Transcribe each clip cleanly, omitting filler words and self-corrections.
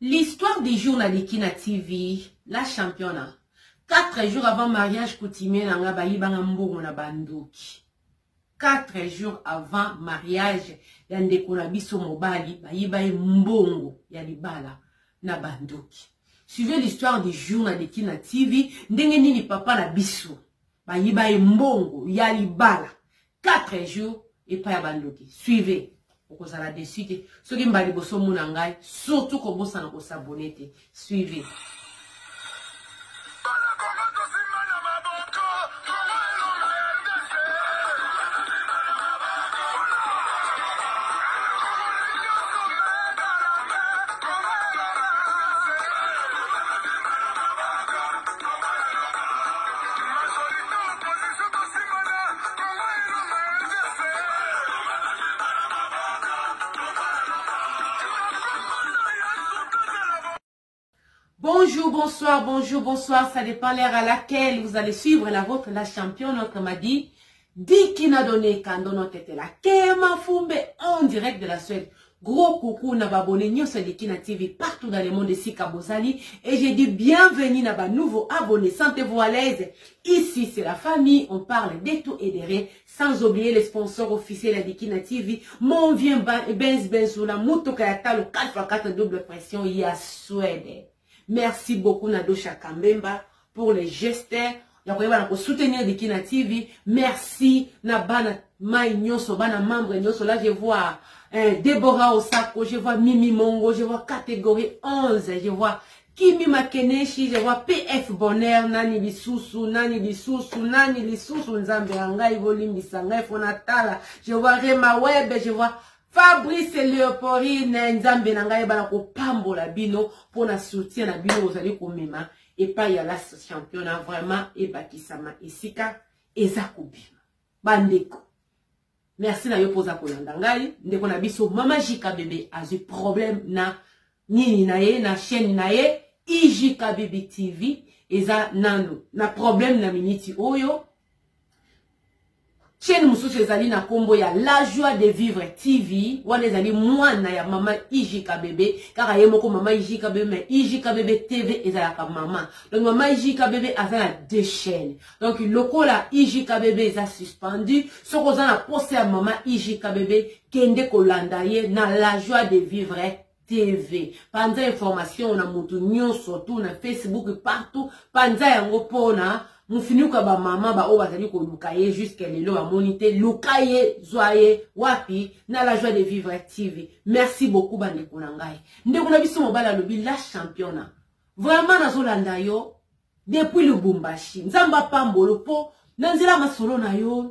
L'histoire du jour na Dikina TV, la championa. 4 jours avant mariage coutumier na nga bayiba nga mbongo na bandoki. 4 jours avant mariage ya ndeko na biso mobali bayiba ye mbongo ya libala na bandoki. Suivez l'histoire du jour na Dikina TV, ndenge nini papa na biso bayiba ye mbongo ya libala 4 jours epai ya bandoki. Suivez okozala desu te soki mbala liboso omona ngai surtout kobosana kosabone te. Suivez. Bonjour, bonsoir, bonjour, bonsoir. Ça dépend l'heure à laquelle vous allez suivre la vôtre, la championne, notre m'a dit. Dikina donné Kandono Tetela. Kema Fumbe en direct de la Suède. Gros coucou na babone nyonso Dikina TV partout dans le monde esika bozali. Et j'ai dit bienvenue na ba nouveaux abonnés. Sentez-vous à l'aise. Ici, c'est la famille. On parle de tout et de rien. Sans oublier les sponsors officiels ya Dikina TV. Mon vieux Benz Benzoula, Mutuka ya Talo 4x4 double pression ya Suède. Merci beaucoup Nadosha Kambemba pour les gestes ya koyeba na kosoutenir Dikina TV. Merci na bana mai nyonso, bana membre nyonso. Là, je vois hein, Deborah Osako, je vois Mimi Mongo, je vois catégorie 11, je vois Kimi Makeneshi, je vois PF Bonheur, Nani Lisusu, Nani Lisusu, Nani Lisusu, Nzambe ya ngai, bolimbisa ngai, Fonatala, je vois Rema Web, je vois Fabrice Leoporine, Nzambe na ngai bana kopambola bino pona soutien na bino bozali komema epai ya la championnat vraiment ebakisama esika eza kobima. Bandeko, merci na yo mpo oza kolanda ngai. Ndeko na biso Mama Jika Bebe azwi problème na nini na ye na chaîne na ye IJKBB TV eza nanu na problème na miniti oyo. Chaîne mosusu ezali na kombo ya La Joie de Vivre TV, wana ezali mwana ya mama IJKBB, kaka ye moko mama IJKBB, mais IJKBB TV ezalaka mama. Donc mama IJKBB aza na deux chaînes. Donc lokola IJKBB eza suspendu, soki oza na posa ya mama IJKBB, kende kolanda ye na La Joie de Vivre TV. Panza information na mutu nyonso tu na Facebook partout, panza yango pona mufinuka ba mama ba oyo bazali koluka ye jusque lelo bamoni te, luka ye, zwa ye wapi na La Joie de Vivre TV. Merci beaucoup bandeko na ngai. Ndeko na biso mobali alobi la championa. Vraiment nazolanda yo depuis Lubumbashi. Nzambe apambolo po na nzela masolo na yo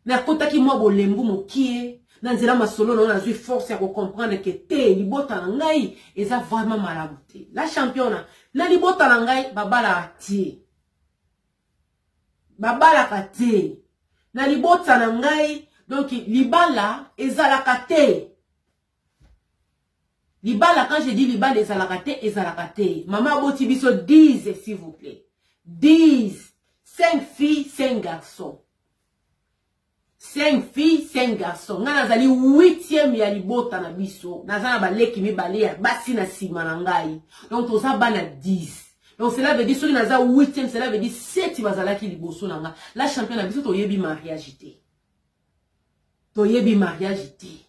nakotaki mwa bolembu mokie na nzela masolo na yo nazwi force ya kocomprendre ke te libota na ngai eza vraiment malamu te. La championa na libota na ngai babalaka te, babalaka te na libota na ngai, donc libala ezalaka te. Libala, quand je dis libala ezalaka te, ezalaka te. Mama aboti biso 10 s'il vous plaît. 10, 5 filles, 5 garçons. 5 filles, 5 garçons. Nga nazali 8e ya libota na biso. Naza na baleki mibale ya basi na sima na ngai. Donc toza bana 10. Donc cela veut dire soki naza 8e, cela veut dire 7 bazalaki liboso na nga. La championne na biso toyebi mariage te. Toyebi mariage te.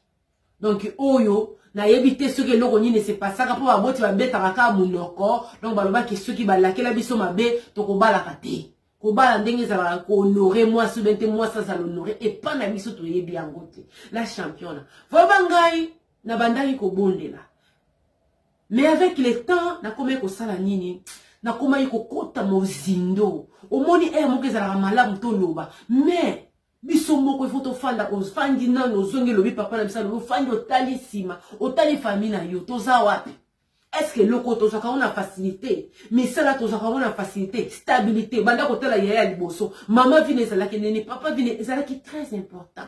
Donc oyo nayebi te soki eloko nini se passaka po baboti babetaka kaka monoko. Donc balobaki soki balakela biso mabe tokobalaka te. Kobala ndenge ezalaka kohonore mwasi ou bien te mwasi azala honore epa na biso toyebi yango te. La championne. Vraiment ngai nabandaki kobondela. Mais avec le temps nakomaki kosala nini? Nakomaki kokota mozindo. Omoni air moko ezalaka malamu toloba. Mais biso moko il faut tofanda, ofandi nanu ozongi lobi papa na biso alobi ofandi otali nsima, otali famille na yo, toza wapi? Est-ce que loko tozwaka yango na facilité? Misala tozwaka yango na facilité, stabilité, banda kotala yaya ya liboso, mama vine ezalaki nini, papa vine ezalaki très important.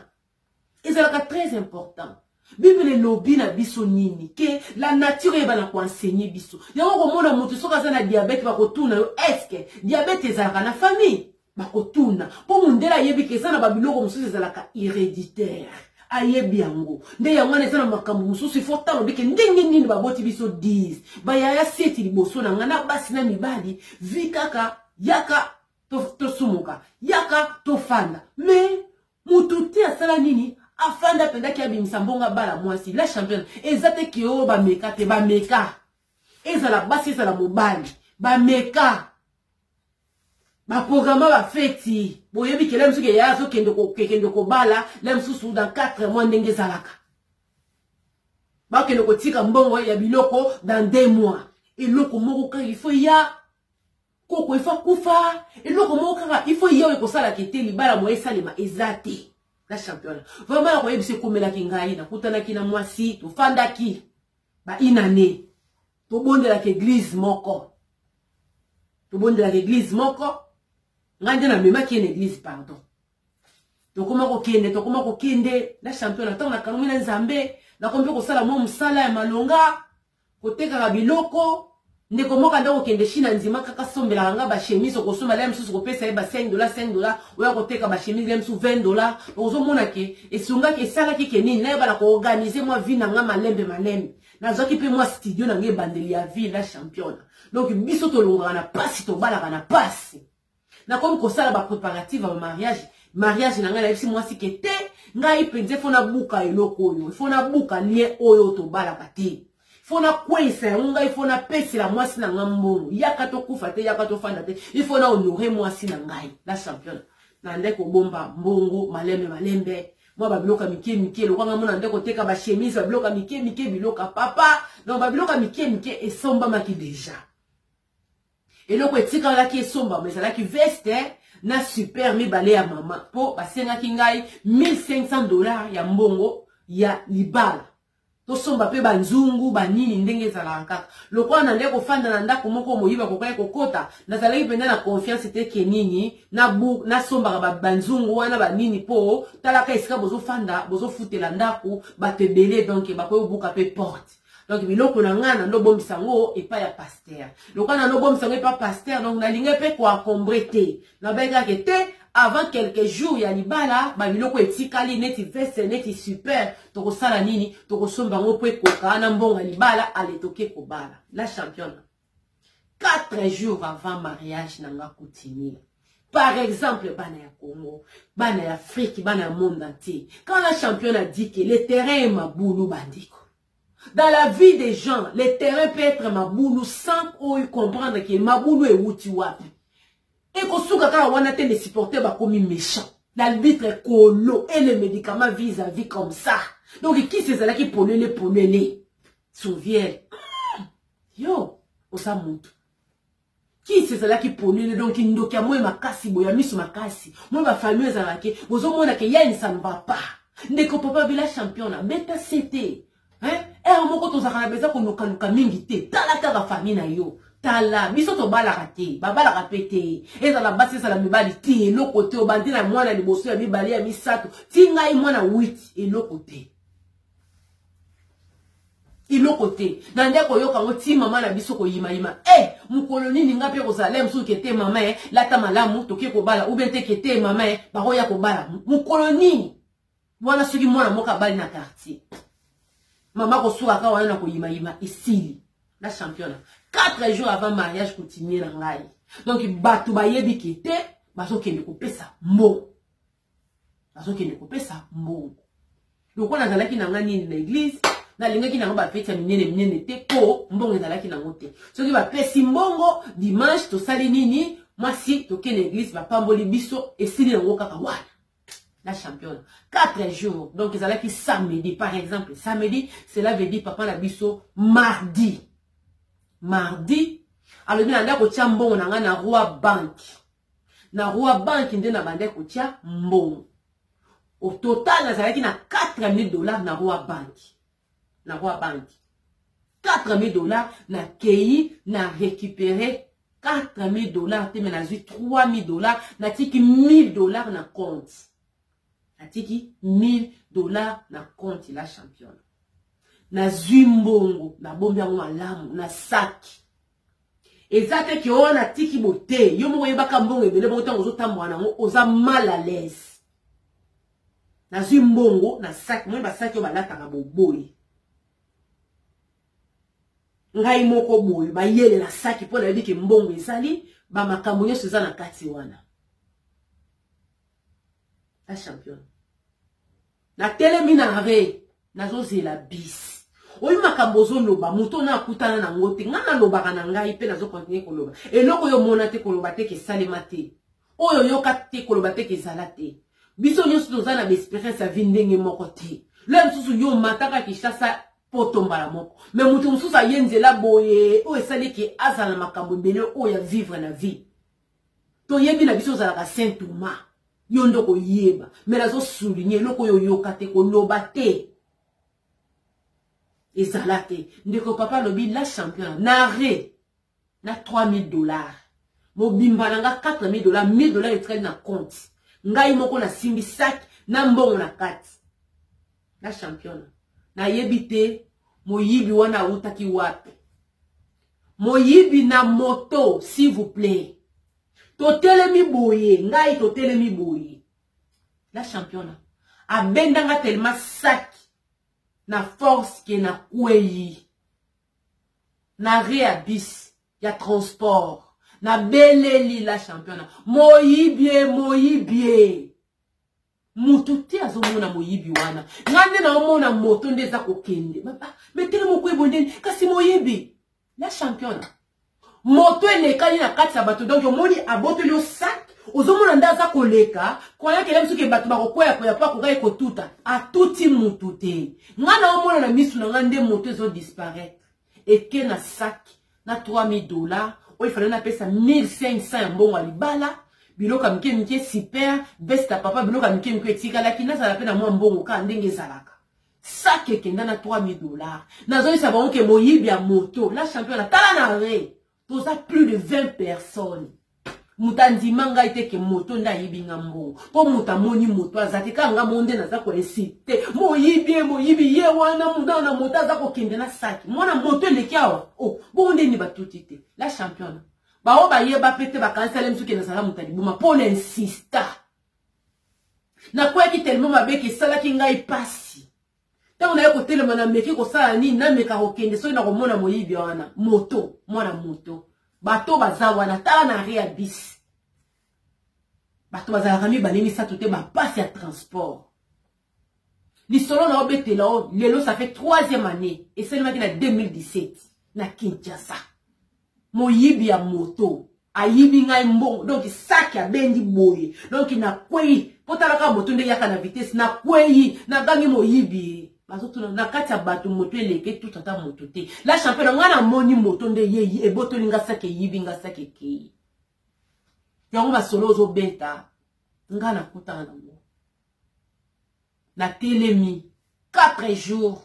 Ezalaka très important. Bible elobi na biso nini? Ke la nature eyeba na koenseigner biso. Yango komona moto soki aza na diabète bakotuna yo, est-ce que diabète ezalaka na famille? Bakotuna. Po mondele ayebi ke eza na ba biloko mosusu ezalaka héréditaire. Ayebi yango. Nde yango wana eza na makambo mosusu il faut talo bike ndenge nini baboti biso 10. Bayaya seti liboso na nga na basi na mibali vi kaka yaka tosumuka to yaka tofanda. Mais mutu te asala nini afanda mpenza ki abimisa mbongo abala mwasi la championne eza te ke oyo bameka te bameka ezala basi ezala mobali bameka baprograma bafeti boyebi ke la mosusu eya azokende kokende kobala la mosusu dans 4 mois ndenge ezalaka bakende kotika mbongo ya biloko dans 2 mois eloko moko kaka ifo ya koko ifo akufa eloko moko kaka ifo ya oyo ekosalaka ete libala moye esalema eza te la championa vraiment nakoyebisa ekomelaki ngai nakutanaki na mwasi tofandaki ba une année tobondelaka eglise moko tobondelaka eglise moko ngai nde namemaki ye na eglise pardon tokoma kokende tokoma kokende na champion na ntango nakangi na nzambe nakomi mpe kosala mwa mosala ya malonga kotekaka biloko ndeko moko anda kokende chine andima kaka asombelaka nga bachemise okosomba le mosusu kopesa ye ba 5 dollar 5 dollar oya koteka bachemise le mosusu 20 dollar ozomona ke esungaki esalaki ke nini nayeba na koorganize mwa vie na nga malembe malembe nazwaki mpe mwa studio na nga ebandeli ya vie la championa donc biso tolongaka na pasi tobalaka na pasi nakomi kosala bapréparative ya mariage mariage na ngai nayebisi mwasi ke te ngai mpenza ifo nabuka eloko oyo ifo nabuka lien oyo tobalaka te ifo nakweyisa yango ngai ifo napesela mwasi na ngai mbongo yaka tokufa te yaka tofanda te ifo na honore mwasi na ngai la championne na nde kobomba mbongo malembe malembe mwa babiloko ya mike mike lokola ngai mona nde koteka bachemise babiloko ya mike mike biloko ya papa donc babiloko ya mike mike esombamaki deja eloko etikalaki esombama ezalaki veste na super mibale ya mama mpo basengaki ngai 1500 dollars ya mbongo ya libala tosomba mpe banzungu banini ndenge ezalaka kaka lokola na nde kofanda na ndako moko moyibi akokaki kokota nazalaki mpenza na confiance te ke nini nasombaka banzungu wana banini mpo talaka esika bozofanda bozofutela ndako bato ebele donk bakoki kobuka mpe porte donc biloko na ngai nando bombisa yango epai ya paster lokola nando bombisa yango epai paster donc nalingi mpe koakombre te nabaki kaka te avant quelques jours ya libala babiloko etikali neti veste neti super tokosala nini tokosomba yango mpo ekoka na mbongo ya libala ale toke kobala la championne 4 jours avant mariage na nga coutumier par exemple bana ya Congo bana ya Afrique bana ya monde entier quand la championne a dit que le terrain est mabulu bandeko dans la vie des gens le terrain peut être mabulu sans oyo comprendre que mabulu ewuti wapi ekosuka kaka wana te les supporters bakomi méchant l'arbitre kolo et le médicament vis-à-vis comme ça donc kisi ezalaki polele polele souviel yo oza mutu kisi ezalaki polele donc ndoki ya moi makasi boye ya miso makasi moi bafamille ezalaka ke bozomona ke yani ça ne va pas ndeko papa bila champion abeta sete heure moko tozalaka na beza kolukaluka mingi te tala kaka famille na yo tala biso tobalaka te babalaka mpe te ezala basi ezala mibali te eloko te obandi na mwana liboso ya mibale ya misato ti ngai mwana 8 eloko te eloko te na nde koyoka yango ti mama na biso koyimayima e eh, mokolo nini nga mpe kozala le mosusu kete mama e lata malamu toke kobala ou bien te kete mama e bakoya kobala mokolo nini wana soki mwana moko abali na quartier mama kosukaka wana na koyimayima esili la championa 4 jours avant mariage coutumier na ngai donc bato bayebi ke te bazokende kopesa mbongo bazokende kopesa mbongo lokola nazalaki na ngai nini na eglise nalingaki nango bafeti ya minene minene te mpo mbongo ezalaki nango te soki bapesi mbongo dimanche tosali nini mwasi tokende eglise bapamboli biso esili yango kaka wana la championne 4 jours donc ezalaki samedi par exemple samedi cela veut dire papa na biso mardi mardi alobi na ndako kotya mbongo na ngai na roi banque na roi banque nde na bandaki kotya mbongo au total nazalaki na 4000 dollars na roi banque na roi banque 4000 dollars nakei na récupéré 4000 dollars te me nazwi 3000 dollars natiki 1000 dollars na compte natiki 1000 dollars na compte la championne nazwi mbongo nabombi yango malamu na saki eza te ke oyo natiki bote yo moko oyebaka mbongo ebele bongo ntango ozotambola nango oza mal à l'aise. Nazwi mbongo na saki, moi basaki oyo balataka boboyi. Ngai moko boye mayele na saki mpo nayebi ke mbongo ezali, ba makambo nyonso eza na kati wana. La championne. Natelemi na arret, nazozela bis. Oyi makambo ozoloba, moto na akutana na ngo te. Ngai nalobaka na ngai mpe nazo continuer koloba. Eloko oyo omona te koloba te ke esalema te. Oyo oyoka te koloba te ke ezala te. Biso nyonso toza na ba experience ya vie ndenge moko te. Loya mosusu yo omataka Kinshasa poto mbala moko. Mais moto mosusu aye nzela boye oyo esali ke azala na makambo ebele oyo ya vivre na vie. Toyebi na biso ozalaka Saint Thomas. Yo nde okoyeba. Mais nazo souligner eloko oyo oyoka te koloba te. Ezala te. Ndeko papa alobi la championne na arrêt na 3000 dollars. Mobimba na nga 4000 dollars, 1000 dollars etikali na compte. Ngai moko nasimbi sac na mbongo na kati. La championne. Nayebi te moyibi wana awutaki wapi. Moyibi na moto, s'il vous plaît. Totelemi boye, ngai totelemi boye. La championne abendanga tellement sac na force ke na kweyi. Na arrêt ya bus ya transport. Na beleli la championne. Moyibi, moyibi. Mutu te azomona moyibi wana. Nga nde naomona moto nde eza kokende. Baba, metele moko ebondeli kasi moyibi. La championne. Moto elekani na kati ya bato donc omoni abotoli yo sac, ozomona nde aza koleka, croyant que même soki bato bakokwea kwea po akokaki kotuta. Atuti mutu te. Nga naomona na misu na nga nde moto ezo disparaître. Eke na sac na 3000 dollars oyo ifale napesa 1500 ya mbongo ya libala, biloko ya mike mike super, veste ya papa, biloko ya mike mike etikalaki, nazala pe na mwa mbongo kaka ndenge ezalaka. Sac ekenda na 3000 dollars. Nazoyisa bango ke moyibi ya moto, la championne, tala na re, toza plus de 20 personnes. Moto andima ngai te ke moto nde ayibi nga mbongo. Po moto amoni moto aza te, kaka nga moko nde naza ko insister. Moyibi, moyibi, ye wana, mwana na moto aza kokende na saki. Mwana moto eleki awa. Oh, bongo nde ni batuti te. La championne. Bao bayeba pe te bakanisa le mosusu ke nazala moto ya liboma po na insista. Nakweyaki tellement mabe ke esalaki ngai pasi. Ntango naye kotelema nameki kosala nini, nameka kokende soki nakomona moyibi wana, moto, mwana moto. Bato baza wana, tala na arrêt ya bus. Bato bazalaka mibale misato te, ba pasi ya transport. Lisolo na obetela o lelo ça fait troisième année, esalemaki na 2017 na Kinshasa. Moyibi ya moto ayibi ngai mbongo, donc sac abendi boye, donc nakwei po tala kaka moto nde yaka na vitesse, nakwei nagangi moyibi. Bazotuna na kati ya bato moto eleke tout ata moto te. La championne ngai namoni moto nde ye ebotoli nga sac eyibi nga sac ekei. Yango masolo ozobeta nga nakutana nango. Natelemi 4 jours.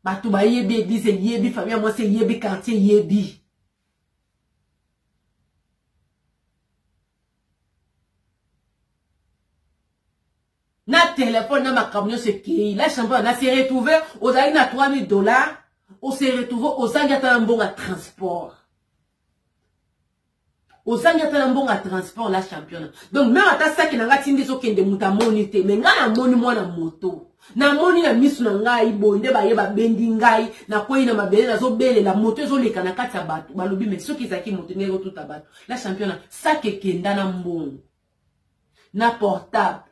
Bato bayebi église eyebi, famille ya mwasi eyebi, quartier eyebi. Na téléphone na makambo nyonso ekei. La chambre na se retrouver ozalaki na 3000 dollars, o se retrouver ozangi ata na mbongo ya transport. Ozangi ata na mbongo ya transport la championne. Donc même ata saki na nga tindi ezokende moto amoni te, mais nga namoni mwana moto. Namoni na misu na ngai boye nde baye babendi ngai, nakwei na mabele nazobelela moto ezoleka na kati ya bato. Balobi mais soki ezalaki moto ndenge ezotuta bato. La championne, saki ekenda na mbongo. Na portable.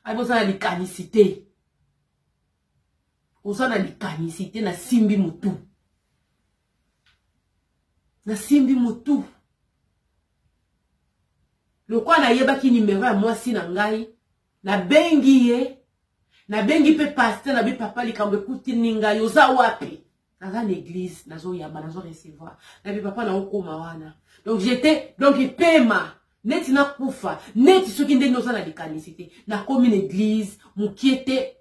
Ayi boza na likanisi te. Oza na likanisi te, nasimbi motu. Nasimbi motu. Lokola nayebaki numero ya mwasi na ngai, nabengi ye, nabengi pe pasteur, nabi papa likambo ekutini ngai, oza wapi? Naza na église, nazoyamba, nazo recevoir. Nabi papa naokoma wana. Donc j'étais, donc pema, neti nakufa, neti soki ndenge oza na likanisi te. Nakomi na église, mokie te,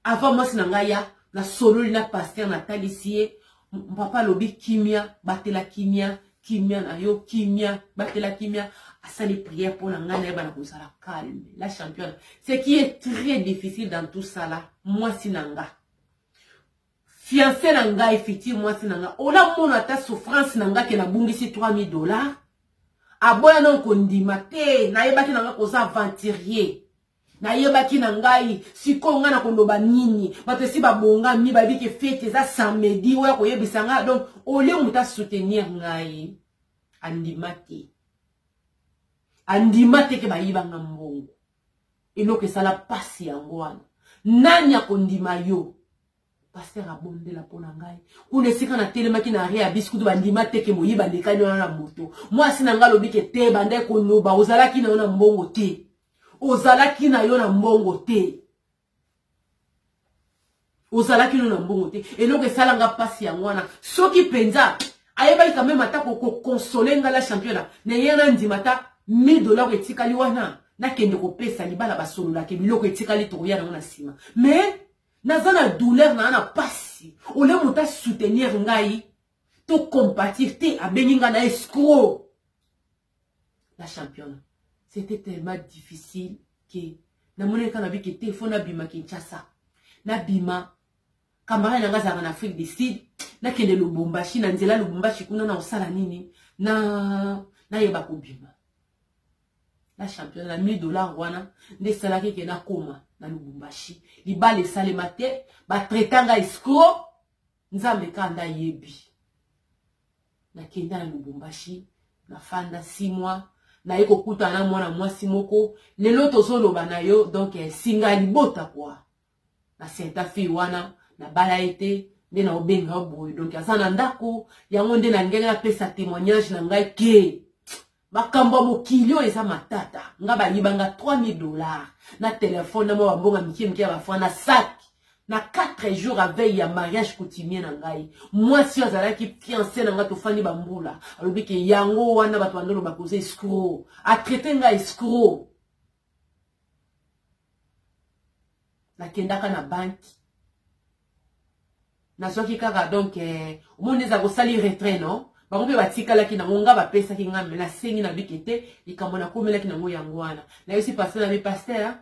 avant mwasi na ngai ya, nasololi na pasteur, natalisi ye, papa alobi kimia, batela kimia, kimia na yo, kimia, batela kimia. Asali prière pour na ngai nayeba na kozala calme. La championne. Ce qui est très difficile dans tout ça là, mwasi na nga. Fiancé na ngai, futur mwasi na nga. Ola mona ata souffrance na nga ke nabungisi 3000 dollars. Aboya nano kondima te, nayebaki na ngai koza aventurier. Nayebaki na ngai sikoyo ngai nakoloba nini, bato esi babongami, bayebi ke fete eza samedi, oyo akoyebisa ngai. Donc olie moto asoutenir ngai, andima te, andima te ke bayiba nga mbongo. Eloko esala pasi yango wana, nani akondima yo? Pasteur abondela mpo na ngai kuna esika natelemaki na arrêt ya bisi, kutu bandima te ke moyibi alekani wana na moto. Mwasi na ngai alobi ke te, banda koloba ozalaki na yo na mbongo te, ozalaki na yo na mbongo te, ozalaki no na mbongo te. Eloko esalanga mpasi yango wana, soki mpenza ayebaki quand même ata kokonsole ngai la championa na ye, na ndima ata 1000 $ etikali wana, nakende kopesa libala, basololaki biloko etikali, tokoya nango na nsima. Mais naza na douleur, naa na pasi, ole moto asoutenir ngai to compatir te, abengi ngai na escroc. La championne, c'était tellement difficile ke namonaki kaka nabiki te, fo nabima Kinshasa, nabima. Camarade na ngai azalaka na Afrique du Sud, nakende Lubumbashi, na nzela Lubumbashi kuna na kosala nini, na nayeba kobima. La championne, na 1000 $ wana nde esalaki ke nakóma na Lubumbashi. Libala esalema te, batraita ngai escroc. Nzambe kaka nde ayebi. Nakenda na Lubumbashi, nafanda 6 mois, naye kokutana na mwana mwasi moko lelo tozoloba na yo. Donc singa ya libota kwa na senta fille wana, nabala ye te, nde naobenga yo boye. Donc aza na ndako yango nde na ngenge napesa témoignage na ngai ke makambo ya mokili oyo eza matata. Nga bayibanga 3000 $ na telefone na mwa bambonga mike mike ya bafrancs na sac na 4 jours à veille ya mariage coutumier na ngai. Mwasi oyo azalaki fiancé na ngai, tofandi bambula, alobi ke yango wana bato bandoloba koza escroc, atraite ngai escroc. Nakendaka na banki, nazwaki kaka, donc omoni eza kosali retrait, non, bango mpe batikalaki nango, nga bapesaki nga. Me nasengi na bike te, likambo nakomelaki nango yango wana. Nayebisi pasteur na bi, pasteur,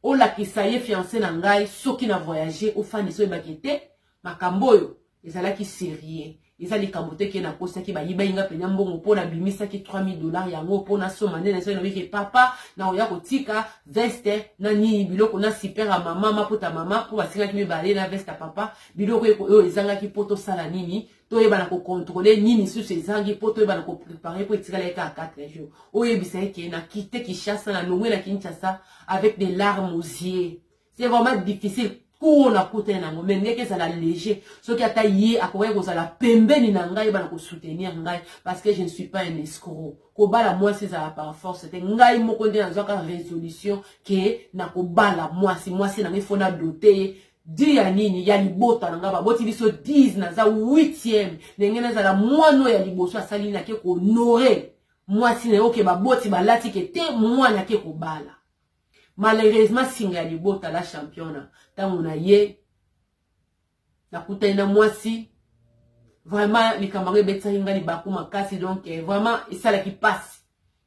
olakisa ye fiancé na ngai soki na voyage, ofandisa, oyebaki te makambo oyo ezalaki sérieux. Eza likambo te ke nakosaki, bayibaki nga mpenza mbongo mpo nabimisaki 3000 $ yango mpo nasomba nde nasoki. Nabiki papa na koya kotika veste na nini, biloko na super ya mama, maputa mama mpo basengaki mibale na veste ya papa, biloko oyo ezangaki mpo tosala nini, toyeba na kocontrôler nini susu ezangi mpo toyeba na koprépare, mpo etikalaki kaka 4 jours. Oyebisa ye ke na kite Kinshasa, na longwe na Kinshasa avec des larmes aux yeux. C'est vraiment difficile kuo nakutani nango, mais ndenge ezala léger, soki ata ye akokaki kozala pembeni na ngai, yeba na kosoutenir ngai, parce que je ne suis pas un escroc. Kobala mwasi ezala par force te. Ngai moko nde nazwaka résolution ke nakobala mwasi. Mwasi na ngai fo nadote ye di ya nini, ya libota na ngai. Baboti biso 10, naza 8e. Ndenge nazala mwana oyo ya liboso asali nini, ake kohonorer mwasi na ye, oke baboti balati ke te mwana ake kobala. Malheureusement, singa ya libota, la championa, ntango na ye nakutani na mwasi, vraiment likambo yango ebetisaki ngai libaku makasi. Donc vraiment esalaki mpasi.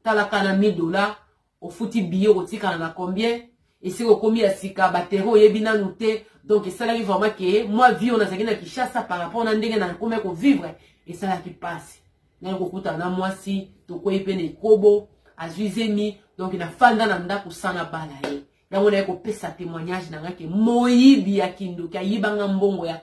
Talaka na 1000 $, ofuti billet, okotikala na combien? Esika okomi ya sika, baterrain oyebi nanu te. Donc esalaki vraiment ke mwa vie oyo nazalaki na Kinshasa par rapport na ndenge nakomi kovivre esalaki mpasi. Naye kokutana na mwasi, tokwei mpe na ekobo, azwi zemi. Donc nafanda na ndako sana bala ye. Yango naye kopesa témoignage na ngai ke moyibi ya kindoki ayibanga mbongo ya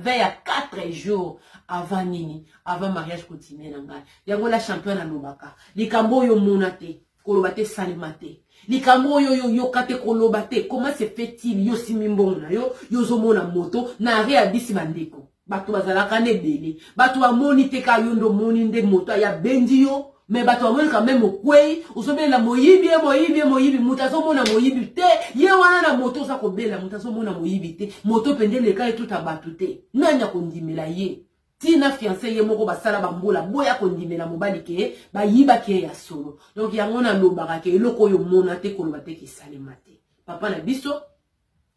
veille ya 4 jours avant nini, avant mariage coutumier na ngai. Yango la champion alobaka, likambo oyo omona te, koloba te esalema te. Likambo oyo oyo oyoka te, koloba te. Comment se fait-il yo simi mbongo na yo, yo ozomona moto na arrêt ya bisi? Bandeko, bato bazalaka na ebele, bato bamoni te, kaka yo nde omoni nde moto aya bendi yo. Me bato bamoni quand même okwei, ozobelela moyibi ye, moyibi ye, moyibi. Moto azomona moyibi te, ye wana na moto oza kobela, moto azomona moyibi te. Moto mpenza eleka ye tuta bato te, nani akondimela ye? Ntina fiancé ye moko basala bambula boya kondimela mobali ke bayibaki ye ya solo. Donc yango nalobaka ke eloko oyo omona te, koloba te kesalema te. Papa na biso,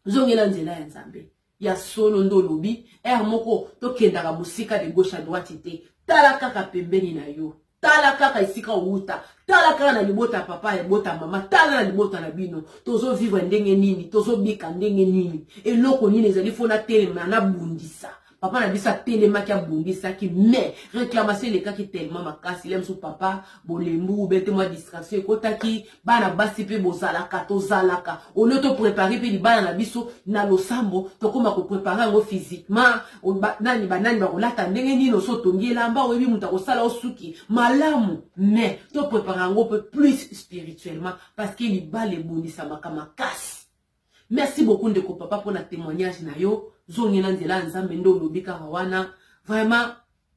zongela nzela ya Nzambe ya solo. Nde olobi ere moko tokendaka mosika de gauche à droite te. Tala kaka pembeni na yo, tala kaka esika owuta, tala kaka na libota ya papa, ya libota ya mama, tala na libota na bino, tozovivre ndenge nini, tozobika ndenge nini, eloko nini ezali fo natelema nabundisa. Papa na biso atelemaki, abundisaki, mais réclamation elekaki tellement makasi. Le mosusu papa bolembu bete mwa distraction ekotaki. Bana basi mpe bozalaka, tozalaka au lieu toprépare mpe libala na biso na losambo, tokóma koprépare yango physiquement. Nani banani bakolata ndenge nini? Oso otongi elamba, oyebi moto akosala osuki malamu, mais toprépare yango mpe plus spirituellement, parce que libala ebondisamaka makasi. Merci beaucoup, ndeko papa, mpona témoignage na yo. Zongi na nzela ya Nzambe nde olobi kaka wana. Vraiment,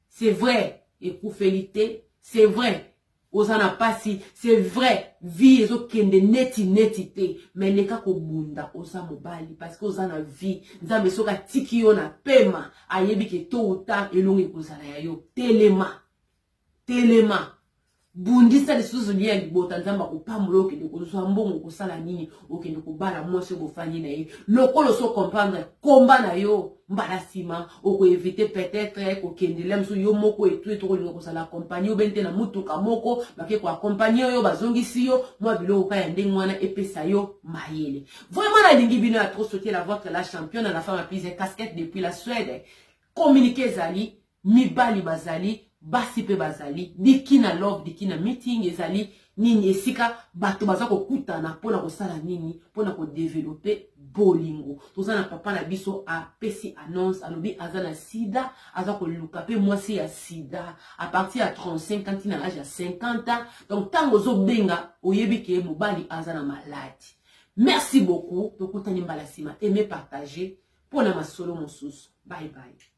c'est vrai, ekufeli te. C'est vrai, oza na pasi. C'est vrai, vie ezokende neti neti te, mais leka kobunda. Oza mobali parce que oza na vie. Nzambe soki atiki yo na pema, ayebi ke tôt ou tard elongo ekozala ya yo. Telema, telema, bundisa lisusu lia libota. Nzambe akopambola. Okende kozwa mbongo, kosala nini? Okende kobala mwasi oyo bofandi na ye. Lokola oso comprendre komba na yo, mbala nsima okoéviter peut-être kokendela mosusu yo moko etu etu kolinga kozala accompagné obe te na mutuka moko. Bake koaccompagner oyo, bazongisi yo mwa biloko ka ya ndenge wana, epesa yo mayele. Vraiment, nalingi bino ya trop. Soki la votre, la championne, la femme à plusieurs casquettes depuis la Suède. Communiqué ezali, mibali bazali, basi mpe bazali. Dikina Love, Dikina Meeting ezali nini? Esika bato baza kokutana mpona kosala nini? Mpona kodévelopper bolingo. Toza na papa na biso apesi annonce, alobi aza na sida, aza koluka mpe mwasi ya sida à partir ya 35 ans ntina âge ya 50 ans. Donc ntango ozobenga, oyebi ke mobali aza na maladie. Merci beaucoup, tokutani mbala nsima. Aime, partage mpona masolo mosusu. Bye bye.